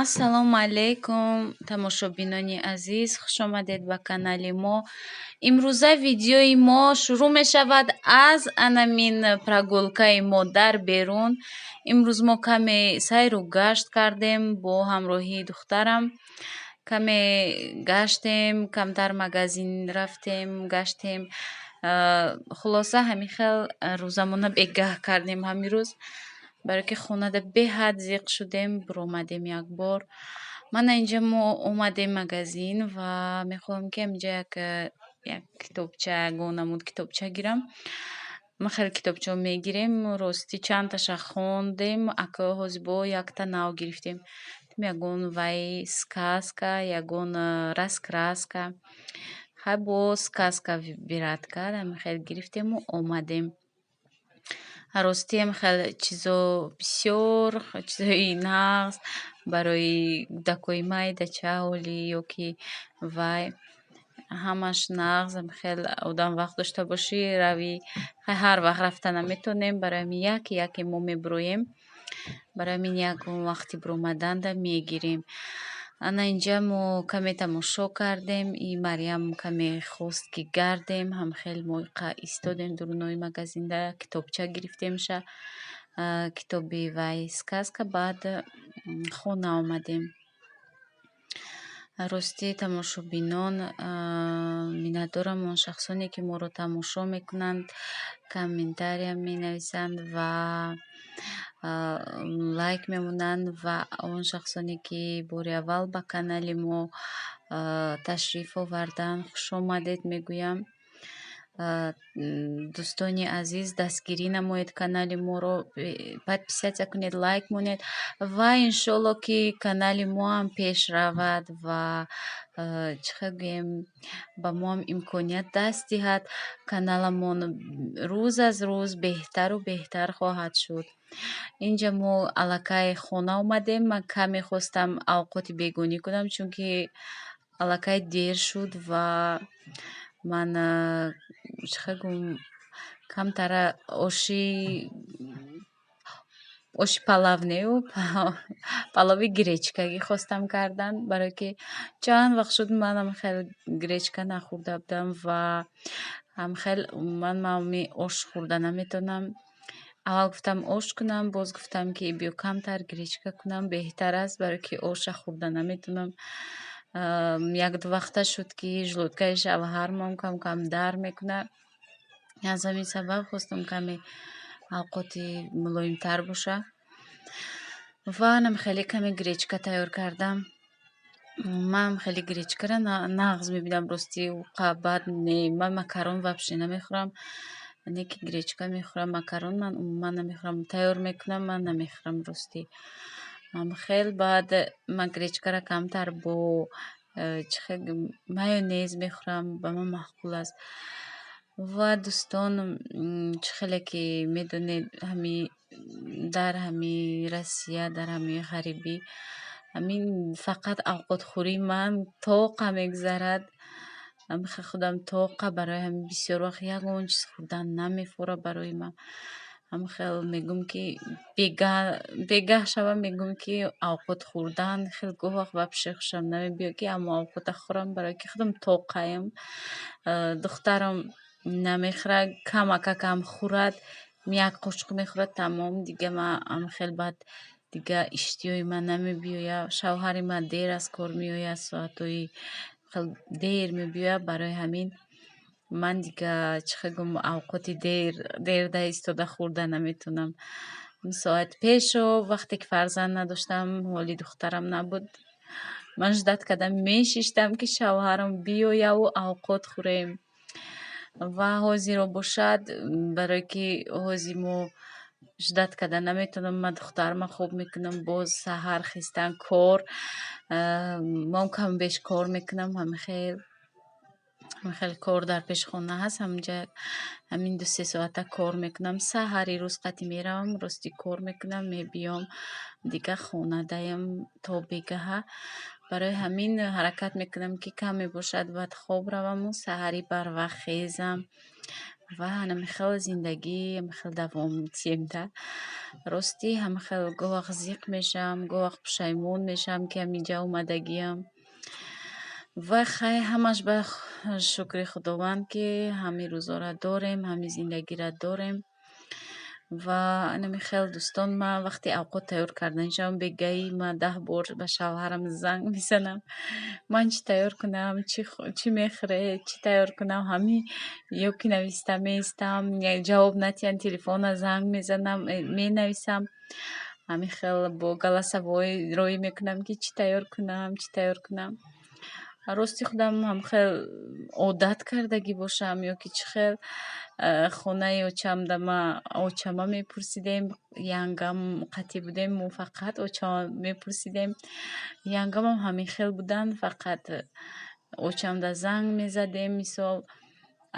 Ассалому алайкум, тамошобинони азиз, хушомадед ба канали мо. Имрӯза видеои мо шурӯъ мешавад аз анамин прогулкаи мо дар берун. Имрӯз мо каме сайру гашт кардем бо ҳамроҳии духтарам. Каме гаштем, камтар магазин рафтем, гаштем. Хулоса, ҳамин хел рӯзамона бегаҳ кардем ҳамин рӯз, барое ки хонада беҳад зиқ шудем, биромадем як бор. Мана инҷа мо омадем магазин ва мехоҳам, ки ҳаминҷа як китобча, ягон намуд китобча гирам. Ма хеле китобчаҳо мегирем, ростӣ чандташа хондем, ака ҳозир бо якта нав гирифтем. Ягон вай сказка, ягон раскраска. Хай, бо сказка выбирать кард, ҳамин хел гирифтему омадем. Ростиам хеле чизо бисёр чизои нағз барои кӯдакҳои майдача ҳоли ё ки вай ҳамаш нағз. Хел одам вақт дошта бошӣ, равӣ. Хай, ҳар вақт рафта наметавонем, барои ҳамин яке яке мо мебироем. Барои ҳамин ягон вақти биромаданда мегирем. Ана инҷа мо каме тамошо кардем, и Марьям каме хост, ки гардем. Ҳамхел мо истодем дурунои магазинда, китобча гирифтемша, китоби вай сказка, баъд хона омадем. Ростӣ, тамошобинон, миннатдорам он шахсоне, ки моро тамошо мекунанд, комментария менависанд ва лайк мемонанд, ва он шахсоне, ки бори аввал ба канали мо ташриф оварданд, хушомадед мегӯям. Дӯстони азиз, дастгирӣ намоед канали моро, подписаться кунед, лайк монед ва иншолло, ки канали мо ҳам пеш равад ва, чӣ хел гӯем, ба мо ҳам имконият даст диҳад. Каналамон рӯз аз рӯз беҳтару беҳтар хоҳад шуд. Инҷа мо аллакай хона омадем. Ман каме хостам авқоти бегонӣ кунам, чунки аллакай дер шуд ва ман, чӣ хел гӯм, камтара оши палав нею, палови гречкагӣ хостам кардан, барое ки чанд вақт шуд, манам хеле гречка нахӯрда будам ва ҳамхел ман мами ош хӯрда наметавонам. Аввал гуфтам, ош кунам, боз гуфтам, ки биё, камтар гречка кунам беҳтар аст, барое ки оша хӯрда наметавонам. Якду вақта шуд, ки желудкаи шавҳармон кам кам дард мекунад. Аз ҳамин сабаб хостам каме авқоти мулоимтар боша ва анам хеле каме гречка тайёр кардам. Ман хеле гречкаро нағз мебинам, ростӣ, бад не. Ман макарон вообще намехӯрам, не ки гречка мехӯрам. Макарон ман умуман намехӯрам, тайёр мекунам, ман намехӯрам, ростӣ. Хел баъд ман гречкаро камтар бо, чӣ хел, майонез мехӯрам, ба ман маъқул аст. Ва дӯстон, чӣ хеле ки медонед, ҳами дар ҳами Россия, дар ҳами ғарибӣ, ҳамин фақат авқотхӯрии ман тоқа мегузарад. Худам тоқа, барои ҳамин бисёр вақт ягон чиз хӯрдан намефора барои ман. Ҳамхел мегӯм, ки бегаҳ шавам, мегӯм, ки авқот хӯрдан хел гоҳ вақт вообще хушам намебиёд, ки ҳамо авқота хӯрам, барое ки худам тоқаем. Духтарам намехӯрад, камакакам хӯрад, як қошуқ мехӯрад, тамом. Дига ман ҳамхел баъд дига иштиҳои ман намебиёяд. Шавҳари ман дер аз кор меояд, соатҳои хел дер мебиёяд. Барои ҳамин ман дига, чӣ хел гӯм, авқоти дер дерда истода хӯрда наметавонам. Соат пешо, вақте ки фарзанд надоштам, ҳоли духтарам набуд, ман ждать карда мешиштам, ки шавҳарам биёяву авқот хӯрем. Ва ҳозиро бошад, барое ки ҳозир мо ждать карда наметавонам, ман духтарама хоб мекунам, боз саҳар хестан, кор, ман каму беш кор мекунам. Ҳамихел кор дар пеши хона ҳаст, ҳаминҷа ҳамин 2-3 соата кор мекунам. Саҳари рӯз қатӣ меравам, ростӣ, кор мекунам, мебиём, дига хонадаям то бегаҳа. Барои ҳамин ҳаракат мекунам, ки каме бошад, баъд хоб раваму саҳарӣ барвақт хезам. Ва ҳамин хел зиндагӣ ҳамин хел давом тием да. Ростӣ ҳамин хел гоҳ вақт зиқ мешавам, гоҳ вақт пушаймон мешавам, ки ҳаминҷа омадагиам. Ва хай, ҳамаш ба шукри Худованд, ки ҳамин рӯзора дорем, ҳамин зиндагиро дорем. Ва анами хел, дӯстон, ман вақти авқот тайёр карданишам, бегаи ман 10 бор ба шавҳарам занг мезанам: ман чӣ тайёр кунам, чӣ мехӯред, чӣ тайёр кунам? Ҳамин ё ки нависта меистам, ҷавоб натиҳанд, телефона занг мезанам, менависам. Ҳамин хел бо голосовой роӣ мекунам, ки чӣ тайёр кунам, чӣ тайёр кунам. Рости, худам ҳам хел одат кардагӣ бошам ё ки чӣ хел, хонаи очамда ма очама мепурсидем, янгам қатъӣ будем, мо фақат очама мепурсидем. Янгамам ҳамин хел буданд, фақат очамда занг мезадем. Мисол,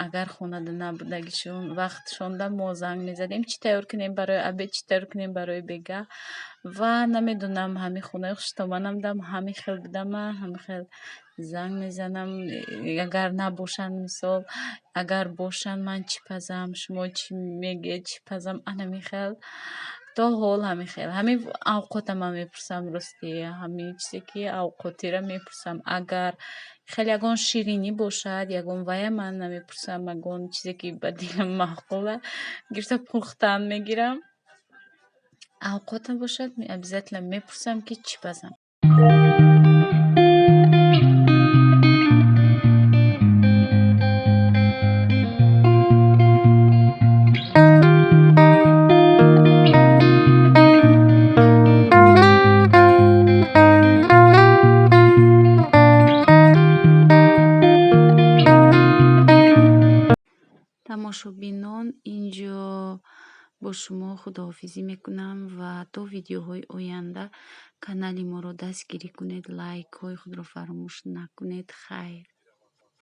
агар хонада набудагишон вақтшонда, мо занг мезадем: чӣ тайёр кунем барои обед, чӣ тайёр кунем барои бегаҳ. Ва намедонам, ҳамин хонаи хуштоманамдам ҳамин хел будама, ҳамин хел занг мезанам, агар набошанд, мисол, агар бошанд, ман чӣ пазам, шумо чӣ мегӯед, чӣ пазам? Анамин хел то ҳол ҳамин хел. Ҳамин авқота ман мепурсам, ростӣ, ҳамин чизе ки авқотиро мепурсам. Агар хеле ягон ширинӣ бошад, ягон вая, ман намепурсам, ягон чизе ки ба дилам маъқула, гирифта пухтан мегирам. Авқота бошад, обязательно мепурсам, ки чӣ пазам. Тамошобинон, инҷо бо шумо худоҳофизӣ мекунам ва то видеоҳои оянда канали моро дастгирӣ кунед, лайкҳои худро фаромӯш накунед. Хайр.